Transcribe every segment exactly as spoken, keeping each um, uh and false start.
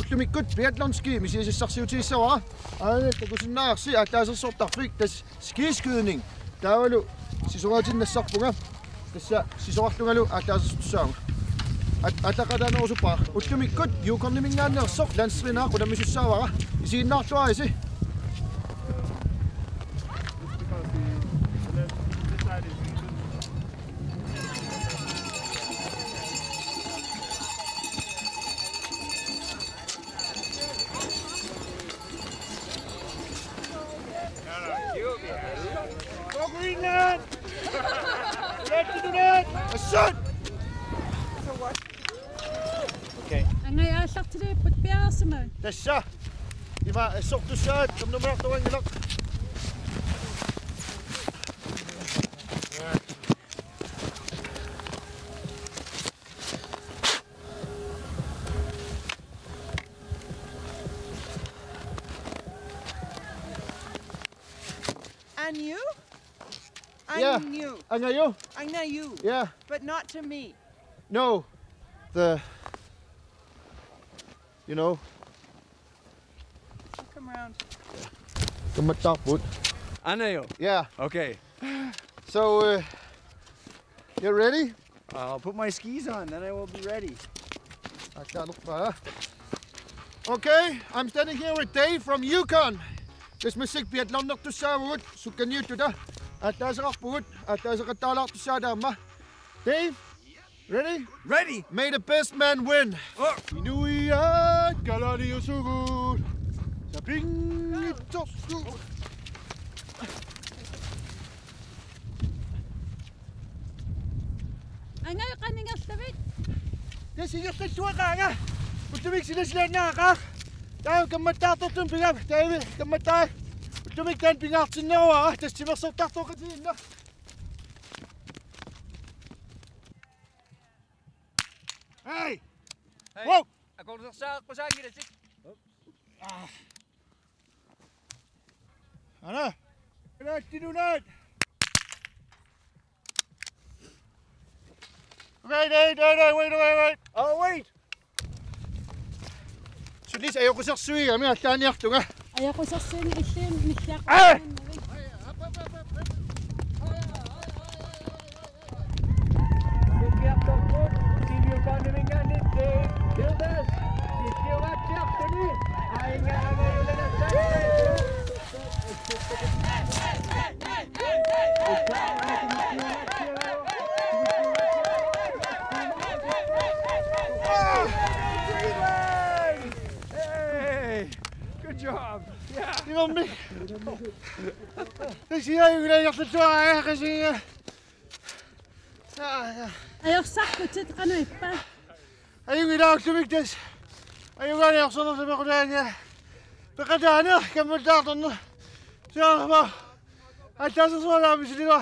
Ullumikkut biathlonski misigisassarsiutigissavara. Aana takusinnaavarsi aallaasersortarfik tassa skiskydning. Taavalu sisoraatinnassarpunga. Tassa sisorarlungalu aallaasersortussaavunga. At-, ataqataanerusuppara. Ullumikkut Yukoniminngaanneersoq landstrænerit unammisussaavara. Isiginnaarluarisi. Go Greenland! Let's do that! Assault! Okay. Angajaallartiliipput piareersimavat. Tassa. Ima assortussaat ernumaartoranngilaq. And you? Yeah. And you? Angayu? Angayu. Yeah. But not to me. No. The, you know. I'll come around. Kammattaarput. Anayo. Yeah. Okay. So, uh, you ready? I'll put my skis on, then I will be ready. Aallaalerpara. Okay, I'm standing here with Dave from Yukon. Tassa massakkut biathlonertussaavugut, sukkanniuttuta. Aallaaseqarpugut, aallaaseqattaalaartussaata aamma. Dave, ready? Ready. May the best man win. Oh. Inuiaat kalaallisugut. Sapinngitsoorsugut. Angaju qanoq ingerlavit? Tassa ingerlalluaqaanga. Ullumikkut silasilaannaaqaaq. Taava kammattaartortumik pigap, Dave, kammattaaq. Ullumikkut taanna pingaartinneruara, tassa timersortartoqatigiinneq. Hey! Hey! Wow! Akornusersaaqqusaanngilatit. Ah. Ana. Ilaattinunaat. Wait, wait, wait, wait, wait, wait. Oh, wait. Sulis ajoqusersuigami allaaniartunga. Ajoqusersuigami illiin milliaq. Ah! Hey! Good job. Yeah. Imermik. Tassa ajunngilaq ingerlalluarpara, qasigiga. Ajorsarputit qanoq ippa? Ajunngilaq ullumikkut tassa. Ajugaani ajorserneq samequlaangia. Peqataaneq kammattaartorneq. Siaarma. Aallaasersualaami siliva.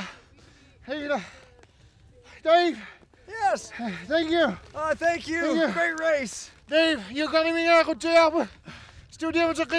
Ajunngilaq. Dave. Yes. Thank you. Oh, thank you. Thank you. Great race. Dave, you got me there. Good job. Studio, what's up?